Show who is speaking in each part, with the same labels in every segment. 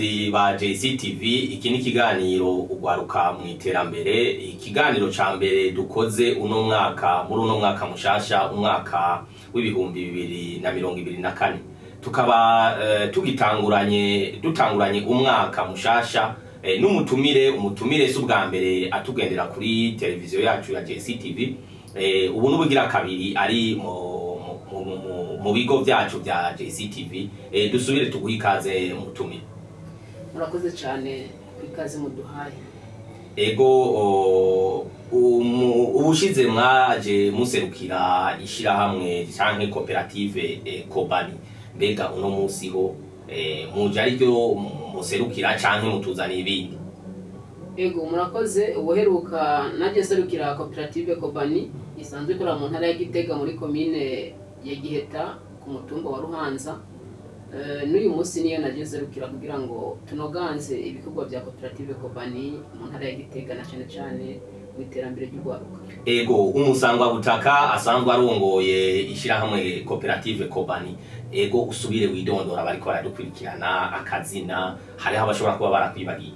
Speaker 1: Bakunzi ba JCTV, iki ni ikiganiro Ugwaruka mu Iterambere, ikiganiro ca mbere dukoze uno mwaka, muri uno mwaka mushasha, umwaka w'2024. Tukaba tugitanguranye, dutanguranye umwaka mushasha n'umutumire. Umutumire si ubwa mbere atugendera kuri televiziyo yacu ya JCTV. Ubu n'ubugira kabiri ari mu bigo vyacu vya JCTV. Dusubire tuguhe ikaze, mutumire.
Speaker 2: Murakoze cyane ku ikaze muduhaye.
Speaker 1: Ego, ubushize mwaje muserukira ishirahamwe canke koperative Kobani. Mbega uno musi ho muje ariryo muserukira canke mutuzaniye ibindi?
Speaker 2: Ego, murakoze. Ubuheruka najye nserukira koperative Kobani, isanzwe ikorera mu ntara ya Gitega, muri komine ya Giheta, ku mutumba wa Ruhanza. N'uyu munsi niyo najye nserukira kugira ngo tunoganze ibikorwa bya koperative Kobani mu ntara ya Gitega, na cyane cyane mu iterambere ry'urwaruka.
Speaker 1: Ego, umusangwa butaka asanzwe arongoye ishirahamwe koperative Kobani, ego, usubire widondora bariko baradukurikirana, akazina, hariho abashobora kuba barakwibagiye.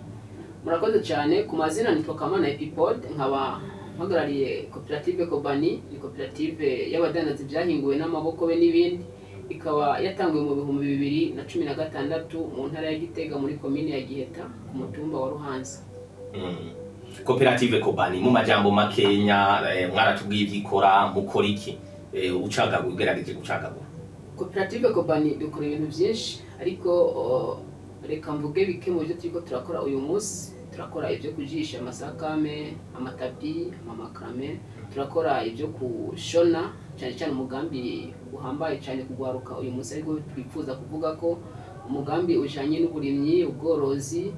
Speaker 2: Murakoze cyane. Ku mazina nitwa Kamana Epipode, nkaba mpagarariye koperative Kobani. Ni koperative y'abadandaza ibyahinguwe n'amaboko be n'ibindi, ikaba yatanguwe mu 2016 mu ntara ya Gitega, muri komine ya Giheta, ku mutumba wa Ruhanza.
Speaker 1: Koperative Kobani mu majambo makenya, mwaratubwiye ivyo ikora, mukora iki? Ucagagura, ugerageje gucagagura.
Speaker 2: Koperative Kobani dukora ibintu byinshi, ariko reka mvuge bike mu byo turiko turakora uyu munsi. Turakora ibyo kujisha amasakame, amatapi, amamakrame, turakora ibyo kushona, cyane cyane umugambi uhambaye cyane kugwaruka uyu munsi, ariko twifuza kuvuga ko umugambi ujanye n'uburimyi, ubworozi,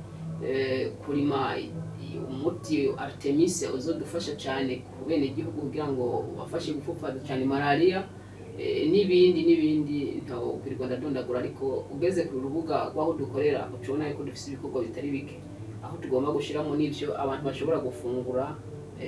Speaker 2: kurima umuti artémisia uzodufasha cyane ku bene igihugu kugira ngo ubafashe gupfupfaza cyane malaria, n'ibindi n'ibindi ntawukwirirwa ndadondagura. Ariko ugeze ku rubuga rw'aho dukorera ucubona yuko dufise ibikorwa bitari bike, aho tugomba gushyiramo n'ibyo abantu bashobora gufungura,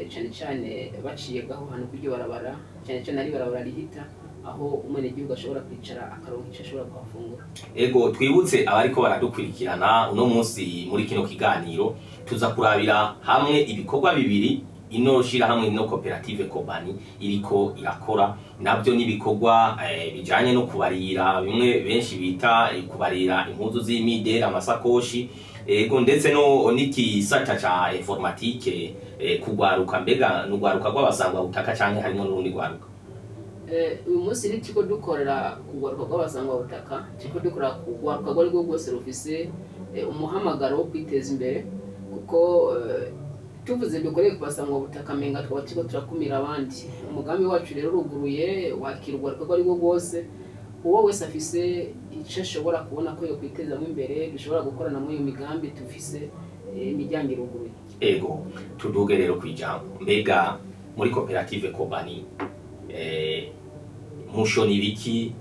Speaker 2: cyane cyane baciye gaho hantu kw'iryo barabara, cyane cyane ari barabara rihita, aho umwenegihugu ashobora kwicara akaronka icyo ashobora kuhafungura.
Speaker 1: Ego, twibutse abariko baradukurikirana, uno munsi muri kino kiganiro tuza kurabira hamwe ibikorwa bibiri ino shirahamwe, ino koperative Kobani iriko irakora. Navyo n'ibikorwa bijanye no kubarira, bimwe benshi bita kubarira impuzu z'imideri, amasakoshi, ego, ndetse no n'igisata ca informatique kugwaruka. Mbega n'ugwaruka rw'abasangwa butaka canke harimo n'urundi rwaruka?
Speaker 2: Uyu munsi ntituriko dukorera ku rwaruka rw'abasangwa butaka, turiko dukorera ku rwaruka rwo arirwo rwose rufise umuhamagaro wo kwiteza imbere, kuko tuvuze dukoreye ku basangwa butaka menga twaba turiko turakumira abandi. Umugambi wacu rero uruguruye, wakira urwaruka rwo arirwo rwose, uwo wese afise ico ashobora kubona ko yokwitezamo imbere, dushobora gukorana muri iyo migambi tufise. Imiryango iruguruye.
Speaker 1: Ego, tuduge rero kwijambo. Mbega muri koperative Kobani mushona ibiki?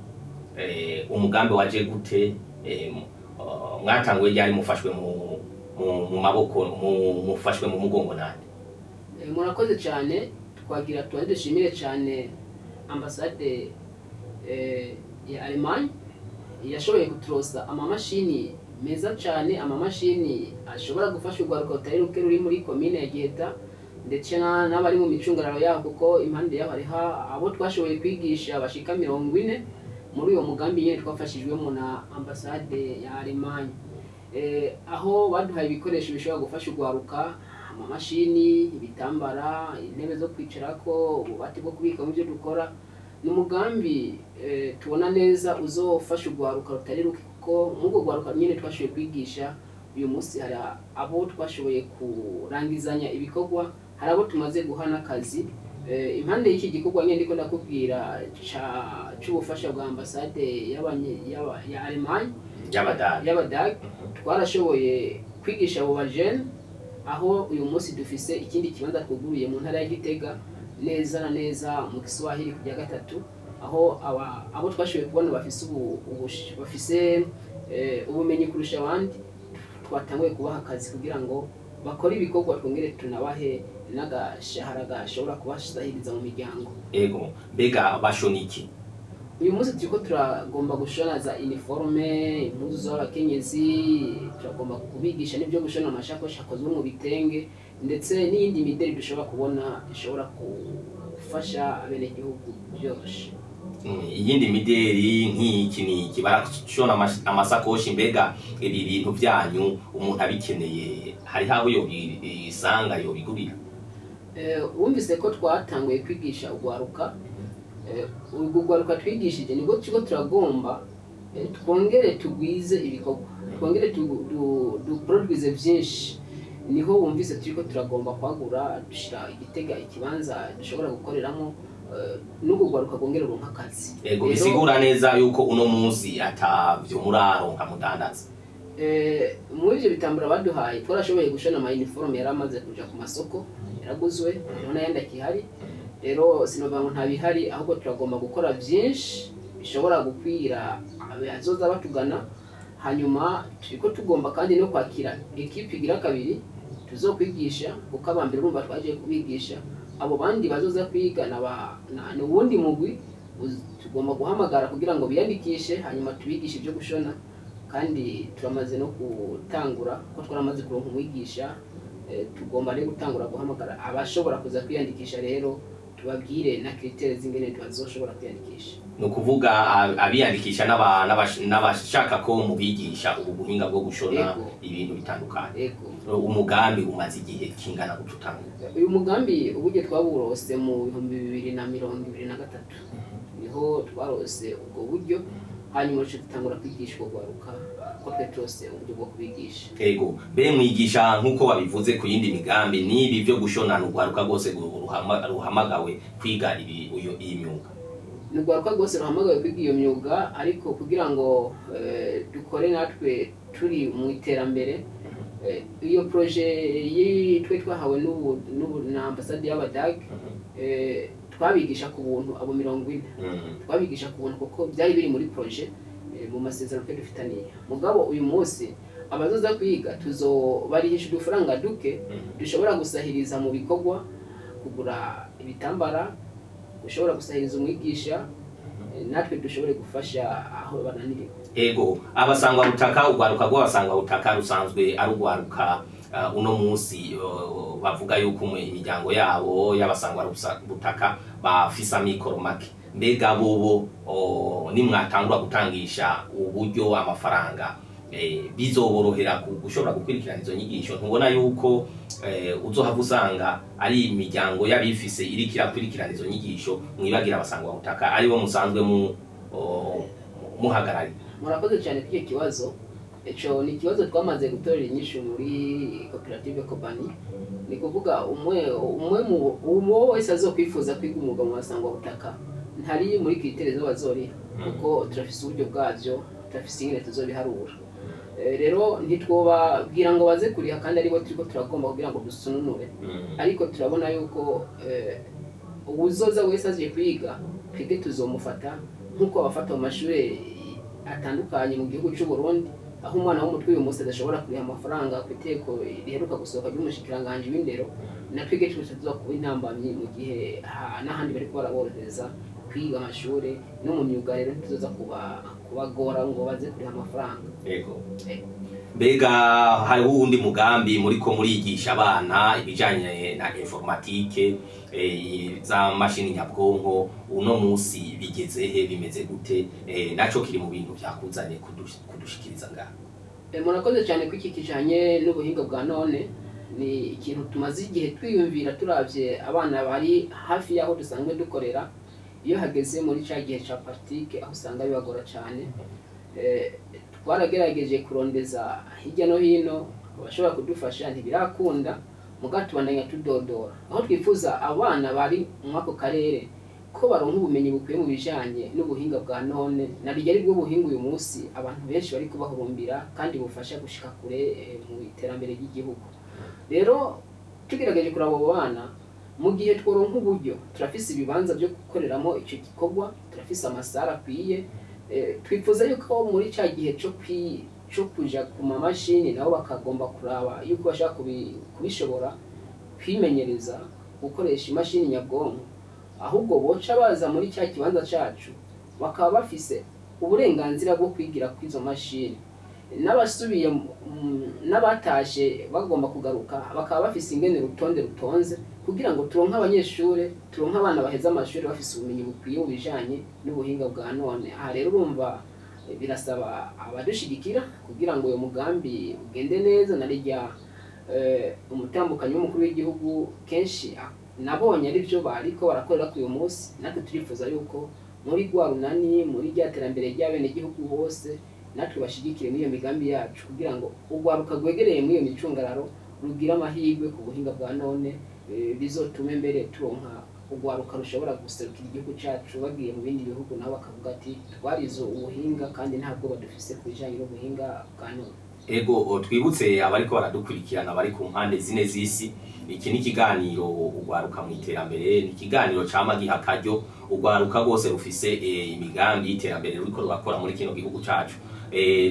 Speaker 1: Umugambi waje gute? Mwatanguye ryari? Mufashwe mu maboko, mufashwe mu mugongo nande?
Speaker 2: Murakoze cyane. Twagira tubanze dushimire cyane ambasade ya Allemagne yashoboye kuturosa amamashini meza cyane, amamashini ashobora gufasha urwaruka rutari ruke ruri muri komine ya Giheta, ndetse n'abari mu micungararo yaho, kuko impande yaho hariho abo twashoboye kwigisha bashika 40 muri uyo mugambi nyine twafashijwemo na ambasade ya Allemagne, aho baduhaye ibikoresho bishobora gufasha urwaruka: amamashini, ibitambara, intebe zo kwicarako, ububati bwo kubikamo ibyo dukora. Ni umugambi tubona neza uzofasha urwaruka rutari ruke, kuko muri urwo rwaruka nyine twashoboye kwigisha, uyu munsi hari abo twashoboye kurangizanya ibikorwa, hari abo tumaze guha n'akazi. Impande y'iki gikorwa nyine ndiko ndakubwira c'ubufasha bwa ambasade ya Allemagne,
Speaker 1: y'Abadage,
Speaker 2: y'Abadage, twarashoboye kwigisha abo bajene, aho uyu munsi dufise ikindi kibanza twuguruye mu ntara ya Gitega, neza na neza mu Kiswahili kujya gatatu, aho abo twashoboye kubona bafise bafise ubumenyi kurusha abandi, twatanguye kubaha akazi kugira ngo bakore ibikorwa, twongere tunabahe n'agashahara gashobora kubasahiriza mu miryango.
Speaker 1: Ego, mbega bashona iki?
Speaker 2: Uyu munsi turiko turagomba gushona za uniforme, impuzu z'abakenyezi, turagomba kubigisha n'ibyo gushona amashakoshi akozwe mu bitenge, ndetse n'iyindi mideli dushobora kubona ishobora gufasha abenegihugu byoroshe.
Speaker 1: Iyindi mideli nk'iki n'iki, barashona amasakoshi. Mbega ibi bintu byanyu umuntu abikeneye hariho aho yobisanga, yobigurira?
Speaker 2: Wumvise ko twatanguye kwigisha ugwaruka. Urwo rwaruka twigishije nibwo turiko turagomba twongere tugwize ibikorwa, twongere duproduise vyinshi. Niho wumvise turiko turagomba kwagura, dushira igitega ikibanza dushobora gukoreramo, n'urwo rwaruka rwongere ruronke akazi.
Speaker 1: Ego.
Speaker 2: Rero,
Speaker 1: Bisigura neza yuko uno munsi atavyo muraronka mudandaza?
Speaker 2: Muri ivyo bitambara baduhaye twarashoboye gushona ama uniforme yari amaze kuja ku masoko, yaraguzwe, hariho n'ayandi akihari. Rero sinovuga ngo ntabihari, ahubwo turagomba gukora vyinshi bishobora gukwira abazoza batugana. Hanyuma turiko tugomba kandi no kwakira ekipe igira kabiri tuzokwigisha, kuko abambere urumva twaje kubigisha, abo bandi bazoza kwiga ni uwundi mugwi tugomba guhamagara kugira ngo biyandikishe, hanyuma tubigishe ibyo gushona. Kandi turamaze no gutangura, ko twaramaze kuronka umwigisha, tugomba rero gutangura guhamagara abashobora kuza kwiyandikisha, rero tubabwire na critères z'ingene bazoshobora kwiyandikisha.
Speaker 1: Ni ukuvuga abiyandikisha n'abashaka ko mubigisha ubu buhinga bwo gushona
Speaker 2: Ego.
Speaker 1: ibintu bitandukanye.
Speaker 2: Ego.
Speaker 1: Umugambi umaze igihe kingana gute utangura?
Speaker 2: Uyu mugambi uburyo twawurose mu 2023, niho twarose ubwo buryo, hanyuma duca dutangura kwigisha urwo rwaruka, ko twe turose uburyo bwo kubigisha.
Speaker 1: Ego, mbe mwigisha nk'uko wabivuze ku yindi migambi n'ibi byo gushona, ni urwaruka rwose ruhamagawe kwiga iyi myuga?
Speaker 2: Ni urwaruka rwose ruhamagawe kwiga iyo myuga, ariko kugira ngo dukore natwe turi mu iterambere, iyo projet twe twahawe n'ubu na ambasade y'Abadage, twabigisha ku buntu abo 40. Twabigisha ku buntu kuko byari biri muri projet, mu masezerano twe dufitaniye. Mugabo uyu munsi abazoza kwiga tuzobarihisha udufaranga duke dushobora gusahiriza mu bikorwa, kugura ibitambara, gushobora gusahiriza umwigisha, natwe dushobore gufasha aho bananiriwe.
Speaker 1: Ego, abasangwa butaka, urwaruka rw'abasangwa butaka rusanzwe ari urwaruka uno munsi bavuga yuko imiryango yabo y'abasangwa butaka bafise amikoro make. Mbega bobo nimwatangura gutangisha uburyo, amafaranga, bizoborohera gushobora gukurikirana izo nyigisho? Ntubona yuko uzohava usanga ari imiryango y'abifise iriko irakurikirana izo nyigisho, mwibagira abasangwa butaka aribo musanzwe muhagarariye?
Speaker 2: Murakoze cyane kuri icyo kibazo. Ico ni ikibazo twamaze gutorera inyishu muri koperative Kobani. Ni kuvuga umwe umwe mu uwo wese azokwifuza kwiga umwuga mu basangwa butaka ntari muri critères zo bazoriha, kuko turafise uburyo bwavyo, turafise ingene tuzobiharura. Rero ntitwobabwira ngo baze kuriha kandi aribo turiko turagomba kugira ngo dusununure. Ariko turabona yuko uwuzoza wese aje kwiga, twebwe tuzomufata nk'uko abafata mu mashuri atandukanye mu gihugu cy'u Burundi, aho umwana w'umutwe uyu munsi adashobora kuriha amafaranga ku iteko riheruka gusohoka ry'umushikiranganji w'indero. Na twebwe twese tuza kuba intambamyi mu gihe n'ahandi bariko baraborohereza kwiga amashuri no mu myuga. Rero ntituzoza kubagora ngo baze kuriha amafaranga.
Speaker 1: Ego. Mbega hariho uwundi mugambi muriko murigisha abana ibijanye na informatique, za mashini nyabwonko, uno munsi bigeze he, bimeze gute? Naco kiri mu bintu vyakuzanye kudushikiriza ngaha.
Speaker 2: Murakoze cyane ko iki kijanye n'ubuhinga bwa none ni ikintu tumaze igihe twiyumvira, turavye abana bari hafi y'aho dusanzwe dukorera, iyo hageze muri ca gihe ca pratique aho usanga bibagora cyane. Twaragerageje kurondeza hirya no hino abashobora kudufasha, ntibirakunda, muga tubandanya tudodora, aho twifuza abana bari muri ako karere ko baronka ubumenyi bukwiye mu bijanye n'ubuhinga bwa none, na rirya ari bwo buhinga uyu munsi abantu benshi bari kubahurumbira kandi bufasha gushika kure mu iterambere ry'igihugu. Rero tugerageje kuraba abo bana, mu gihe tworonka uburyo, turafise ibibanza byo gukoreramo icyo gikorwa, turafise amasara akwiye. Twifuza yuko muri cya gihe cyo kuja ku mamashini nabo bakagomba kuraba yuko bashaka kubishobora kwimenyereza gukoresha imashini nyabwonko, ahubwo boca baza muri cya kibanza cacu. bakaba bafise uburenganzira bwo kwigira kw'izo mashini, n'abasubiye n'abatashe bagomba kugaruka bakaba bafise ingene urutonde rutonze, kugira ngo turonke abanyeshure, turonke abana baheze amashuri bafise ubumenyi bukwiye mu bijanye n'ubuhinga bwa none. Aha rero urumva birasaba abadushigikira kugira ngo uyo mugambi ugende neza. Na rirya umutambukanyi w'umukuru w'igihugu kenshi nabonye ari byo bariko barakorera ku uyu munsi. Natwe turifuza yuko muri rwa runani, muri rya terambere ry'abenegihugu bose, natwe bashigikire muri iyo migambi yacu, kugira ngo urwaruka rwegereye muri iyo micungararo rugire amahirwe ku buhinga bwa none, bizotume mbere turonka urwaruka rushobora guserukira igihugu cyacu bagiye mu bindi bihugu, nabo bakavuga ati twarize ubuhinga kandi nta bwoba dufise ku bijanye n'ubuhinga bwa none.
Speaker 1: Ego, twibutse abariko baradukurikirana bari ku mpande zine z'isi, iki ni ikiganiro Ugwaruka mu Iterambere. Ni ikiganiro cama giha akaryo ugwaruka rwose rufise imigambi y'iterambere ruriko rurakora muri kino gihugu cacu.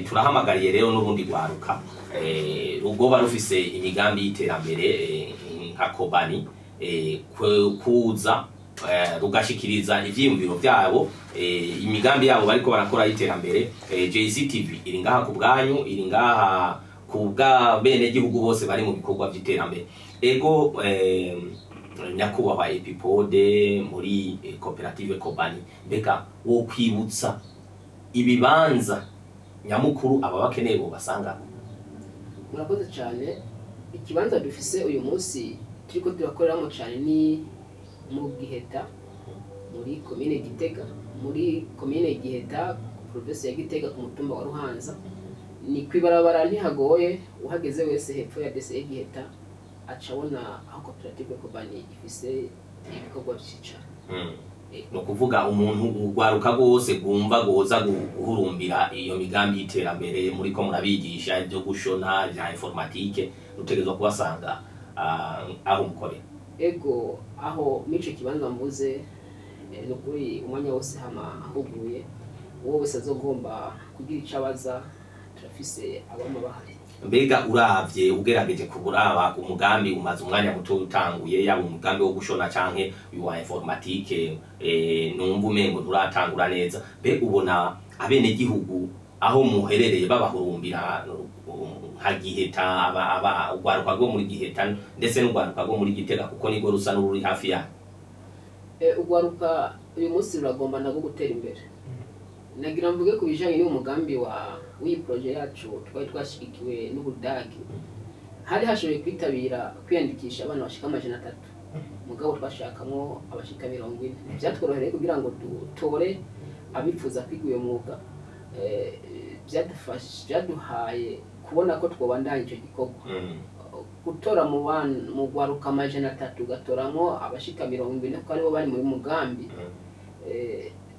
Speaker 1: Turahamagariye rero n'urundi rwaruka rugoba rufise imigambi y'iterambere nka Kobani kuza rugashikiriza ivyiyumviro vyabo, imigambi yabo bariko barakora y'iterambere. JCTV iri ngaha ku bwanyu, iri ngaha ku bwa bene gihugu bose bari mu bikorwa vy'iterambere. Ego, nyakubahwa Epipode muri koperative Kobani, mbega wo kwibutsa ibibanza nyamukuru aba bakeneye bobasanga?
Speaker 2: Murakoze cyane. Ikibanza dufise uyu munsi turiko turakoreramo cyane ni mu Giheta, muri komine Gitega, muri komine Giheta, provinsi ya Gitega, ku mutumba wa Ruhanza. Ni kwibarabara, ntihagoye, uhageze wese hepfo ya DCE Giheta aca abona aho koperative Kobani ifise ibikorwa vy'icaro.
Speaker 1: Ni ukuvuga umuntu urwaruka rwose rwumva rwoza guhurumbira iyo migambi y'iterambere muriko murabigisha, ibyo gushona, bya informatique, rutegerezwa kubasanga aho mukorera.
Speaker 2: Ego, aho muri ico kibanza mvuze, ni ukuri umwanya wose hama huguye, uwo wese azogomba kugira ico abaza, turafise abama bahari.
Speaker 1: Mbega uravye, ugerageje kuburaba, umugambi umaze umwanya muto utanguye, yaba umugambi wo gushona canke uyu wa informatique, numva umengo nturatangura neza, mbe ubona abenegihugu aho muherereye babahurumbira, nka Giheta, aba urwaruka rwo muri Giheta ndetse n'urwaruka rwo muri Gitega, kuko nirwo rusa n'ururi hafi yayo?
Speaker 2: Urwaruka uyu munsi ruragomba nabwo gutera imbere. Nagira mvuge ku bijanye n'uwo mugambi wa w'iyi projet yacu twari twashigikiwe n'Ubudagi. Hari hashoboye kwitabira kwiyandikisha abana bashika 300, mugabo twashakamwo abashika 40. Vyatworohereye kugira ngo dutore abifuza kwiga uyo mwuga. Vyaduhaye kubona ko twobandanya ico gikorwa. Gutora mu bana, mu rwaruka 300, ugatoramwo abashika 40 kuko aribo bari muri mugambi,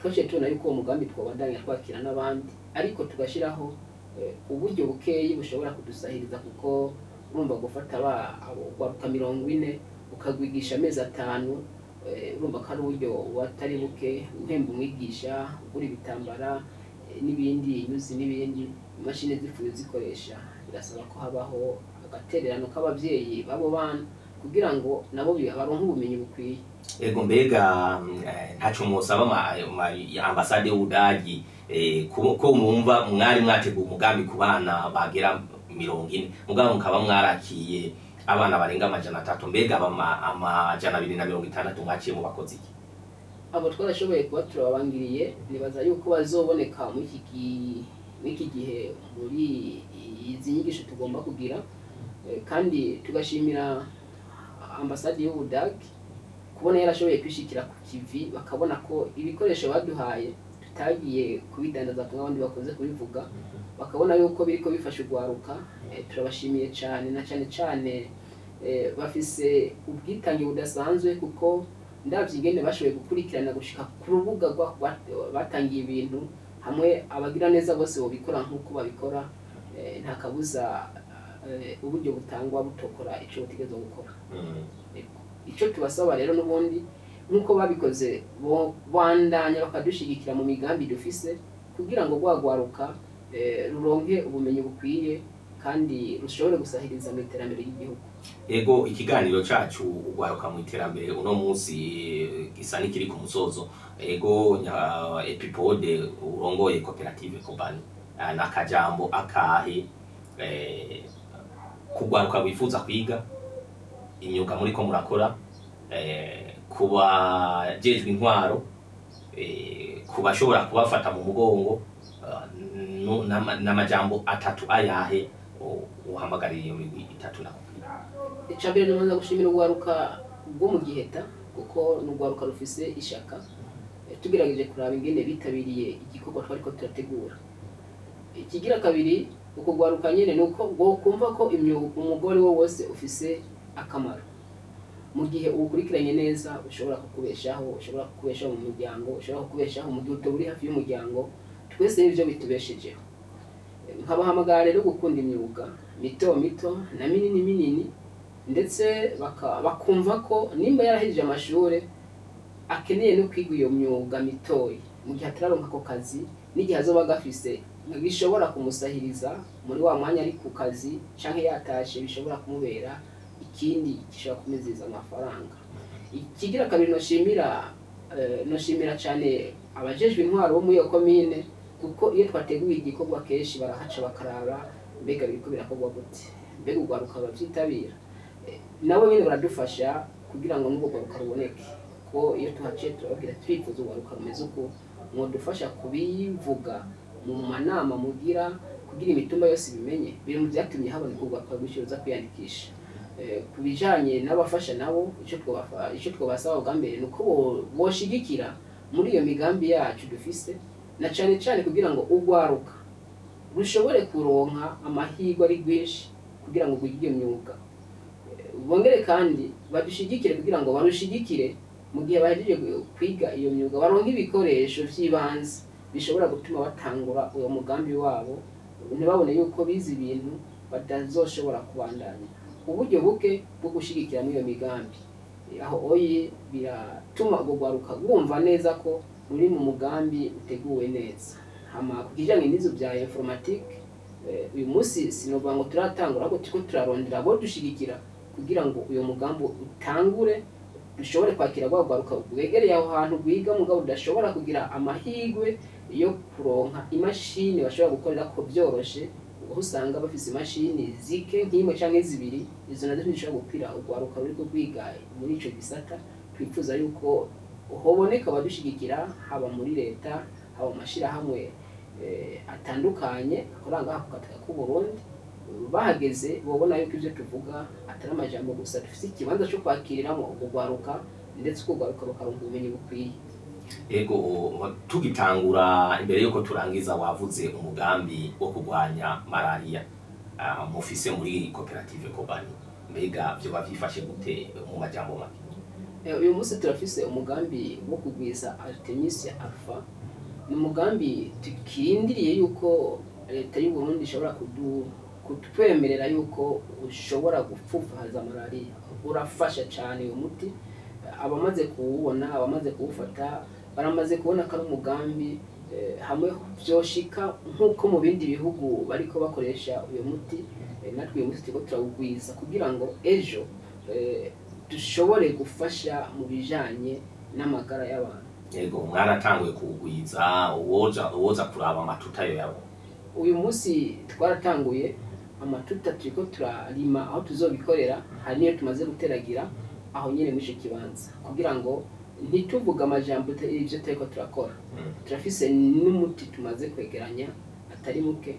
Speaker 2: twaciye tubona yuko uwo mugambi twobandanya twakira n'abandi, ariko tugashyiraho uburyo bukeyi bushobora kudusahiriza, kuko urumva gufata abo urwaruka 40 ukagwigisha amezi 5, urumva ko ari uburyo butari buke. Uhemba umwigisha, ugura ibitambara, n'ibindi, inyuzi n'ibindi, imashini zipfuye uzikoresha, birasaba ko habaho agatererano k'ababyeyi b'abo bana kugira ngo nabo baronke ubumenyi bukwiye.
Speaker 1: Ego, mbega ntaco mwosaba ambasade y'Ubudagi, ko mwumva mwari mwateguye umugambi ku bana bagera 40, mugabo mukaba mwarakiye abana barenga 300, mbega 260 mwaciye mu bakozi iki?
Speaker 2: Abo twarashoboye kuba turababangiriye, nibaza yuko bazoboneka muri iki gihe muri izi nyigisho tugomba kugira. Kandi tugashimira ambasade y'Ubudagi kubona yarashoboye kwishikira ku kivi, bakabona ko ibikoresho baduhaye tutagiye kubidandaza kumwe abandi bakunze kubivuga, bakabona yuko biriko bifasha urwaruka. Turabashimiye cyane, na cyane cyane bafise ubwitange budasanzwe, kuko ndavye ingene bashoboye gukurikirana gushika ku rubuga batangiye ibintu hamwe. Abagira neza bose bobikora nk'uko babikora, nta kabuza uburyo butangwa butokora ico butegerezwa gukora. Ego. Ico tubasaba rero n'ubundi nk'uko babikoze, bo bandanya bakadushigikira mu migambi dufise kugira ngo rwagwaruka ruronke ubumenyi bukwiye. Kandi rushobore gusahiriza mu iterambere ry'igihugu.
Speaker 1: Ego, ikiganiro cacu Ugwaruka mu Iterambere uno munsi gisa n'ikiri ku musozo. Ego, Epipode urongoye koperative Kobani, n'akajambo akahe kugwaruka wifuza kwiga imyuga muriko murakora, kubajejwe intwaro, kubashobora kubafata mu mugongo, n'amajambo atatu ayahe uhamagariye iyo migwi itatu nakubwiye?
Speaker 2: Icambere, nibanza gushimira urwaruka rwo mu Giheta, kuko ni urwaruka rufise ishaka. Tugerageje kuraba ingene bitabiriye igikorwa twariko turategura. Ikigira kabiri, uko rwaruka nyene ni uko kumva ko imyuga, umugore wo wose ufise akamaro mu gihe uwukurikiranye neza, ushobora kukubeshaho, ushobora kukubeshaho mu muryango, ushobora kukubeshaho mu gihe utaba uri hafi y'umuryango. Twese nivyo bitubeshejeho. Nkabahamagara rero gukunda imyuga mito mito na minini minini, ndetse bakumva ko nimba yarahejeje amashure akeneye no kwiga iyo myuga mitoyi mu gihe atararonka ako kazi, n'igihe azoba agafise bishobora kumusahiriza muri wa mwanya ari ku kazi canke yatashe, bishobora kumubera ikindi gishobora kumwinjiriza amafaranga. Ikigira kabiri, noshimira cyane abajejwe intwaro bo muri iyo komine, kuko iyo twateguye igikorwa kenshi barahaca bakaraba mbega biriko birakorwa gute, mbega urwaruka bavyitabira. Nabo nyene baradufasha kugira ngo n'urwo rwaruka ruboneke, ko iyo tuhaciye turababwira: turifuza urwaruka rumeze uko, mwodufasha kubivuga mu manama mugira kugira imitumba yose ibimenye. Biri mu vyatumye haboneka urwaruka rwinshi ruza kwiyandikisha. Ku bijanye n'abafasha nabo, ico twobasaba bwa mbere ni uko boshigikira muri iyo migambi yacu dufise, na cane cane kugira ngo urwaruka rushobore kuronka amahirwe ari rwinshi kugira ngo rwige iyo myuga. Bongere kandi badushigikire kugira ngo barushigikire mu gihe bahejeje kwiga iyo myuga, baronke ibikoresho vy'ibanze bishobora gutuma batangura uwo mugambi wabo, ntibabone yuko bize ibintu batazoshobora kubandanya. Uburyo buke bwo gushigikira muri iyo migambi aho oye biratuma urwo rwaruka rwumva neza ko ruri mu mugambi uteguwe neza. Hama ku kijanye n'izo bya informatique, uyu munsi sinovuga ngo turatangura, ahubwo turiko turarondera abo dushigikira kugira ngo uyu mugambi utangure, dushobore kwakira rwa rwaruka rwegereye aho hantu rwiga mugabo rudashobora kugira amahirwe yo kuronka imashini bashobora gukorera ko byoroshe, aho usanga bafise imashini zike nk'imwe canke zibiri, izo nazo ntizishobora gukwira urwaruka ruriko rwiga muri ico gisata. Twifuza yuko hoboneka abadushigikira, haba muri leta, haba mu mashirahamwe atandukanye akora ngaha ku gataka k'u Burundi. Bahageze bobona yuko ivyo tuvuga atari amajambo gusa, dufise ikibanza co kwakiriramwo urwo rwaruka, ndetse urwo rwaruka bakaronka ubumenyi bukwiye.
Speaker 1: Ego, tugitangura, imbere yuko turangiza, wavuze umugambi wo kurwanya malaria mufise muri koperative Kobani. Mbega vyoba vyifashe gute mu majambo make?
Speaker 2: Uyu munsi turafise umugambi wo kugwiza Artemisia alfa. Ni umugambi tukirindiriye yuko leta y'u Burundi ishobora kutwemerera yuko ushobora gupfupfahaza malaria. Urafasha cyane uyu muti, abamaze kuwubona, abamaze kuwufata baramaze kubona ko ari umugambi hamwe vyoshika nk'uko mu bindi bihugu bariko bakoresha uyu muti. Natwe uyu munsi turiko turawugwiza kugira ngo ejo dushobore gufasha mu bijanye n'amagara y'abantu.
Speaker 1: Ego, mwaratanguye kuwugwiza? Uwoza kuraba amatuta yo yabo?
Speaker 2: Uyu munsi twaratanguye amatuta, turiko turarima aho tuzobikorera, hari niyo tumaze guteragira aho nyene muri ico kibanza, kugira ngo ntituvuge amajambo ivyo turiko turakora. Turafise n'umuti tumaze kwegeranya atari muke,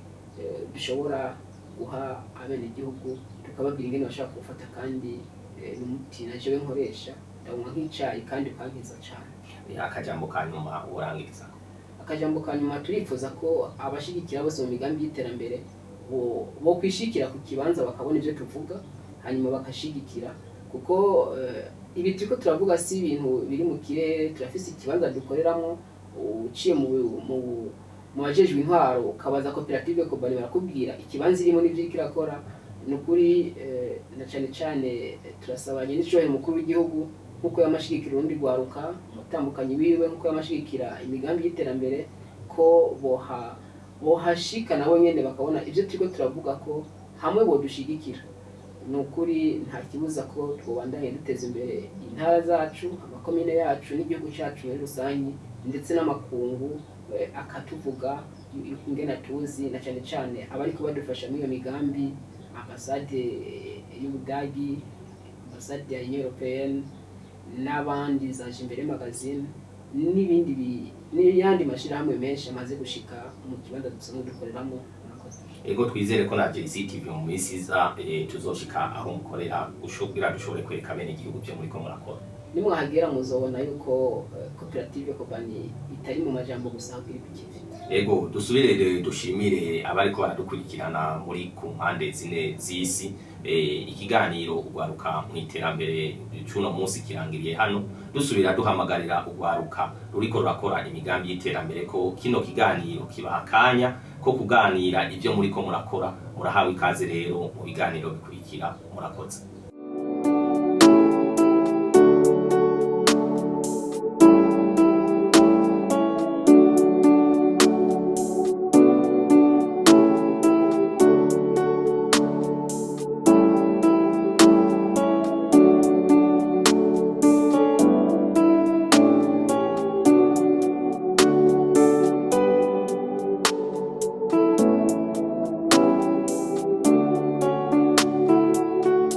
Speaker 2: dushobora guha abenegihugu, tukababwira ingene bashobora kuwufata, kandi ni umuti na jewe nkoresha, ndawunywa nk'icayi kandi ukankiza cane.
Speaker 1: Akajambo ka nyuma urangirizako?
Speaker 2: Akajambo ka nyuma, turifuza ko abashigikira bose mu migambi y'iterambere bo kwishikira ku kibanza bakabona ivyo tuvuga, hanyuma bakashigikira, kuko ibi turiko turavuga si ibintu biri mu kirere. Turafise ikibanza dukoreramwo. Uciye mu bajejwe intwaro ukabaza koperative Kobani, barakubwira ikibanza irimo n'ivyo iriko irakora. Ni ukuri, na cane cane turasabanye n'icubahiro umukuru w'igihugu, nk'uko yamashigikira urundi rwaruka, umutambukanyi wiwe, nk'uko yamashigikira imigambi y'iterambere, ko bohashika nabo nyene bakabona ivyo turiko turavuga ko Hamwe bodushigikira, ni ukuri nta kibuza ko twobandanye duteza imbere intara zacu, amakomine yacu n'igihugu cyacu muri rusange, ndetse n'amakungu akatuvuga ingene tuzi, na cyane cyane abariko badufasha muri iyo migambi, ambasade y'Ubudagi, ambasade ya Union Européenne n'abandi, za Jimbere Magazine n'ibindi n'ayandi mashyirahamwe menshi amaze gushika mu kibanza dusanzwe dukoreramo. Murakoze.
Speaker 1: Ego, twizere ko na JCTV mu minsi iza tuzoshika aho mukorera kugira dushobore kwereka bene igihugu byo muriko murakora.
Speaker 2: Nimwahagera muzobona yuko koperative Kobani itari mu majambo gusa, ahubwo iri ku kivi.
Speaker 1: Ego, dusubire dushimire abariko baradukurikirana muri ku mpande zine z'isi. Ikiganiro Ugwaruka mu Iterambere c'uno munsi kirangiriye hano. Dusubira duhamagarira ugwaruka ruriko rurakora imigambi y'iterambere ko kino kiganiro kibaha akanya ko kuganira ivyo muriko murakora. Murahawe ikaze rero mu biganiro bikurikira. Murakoze.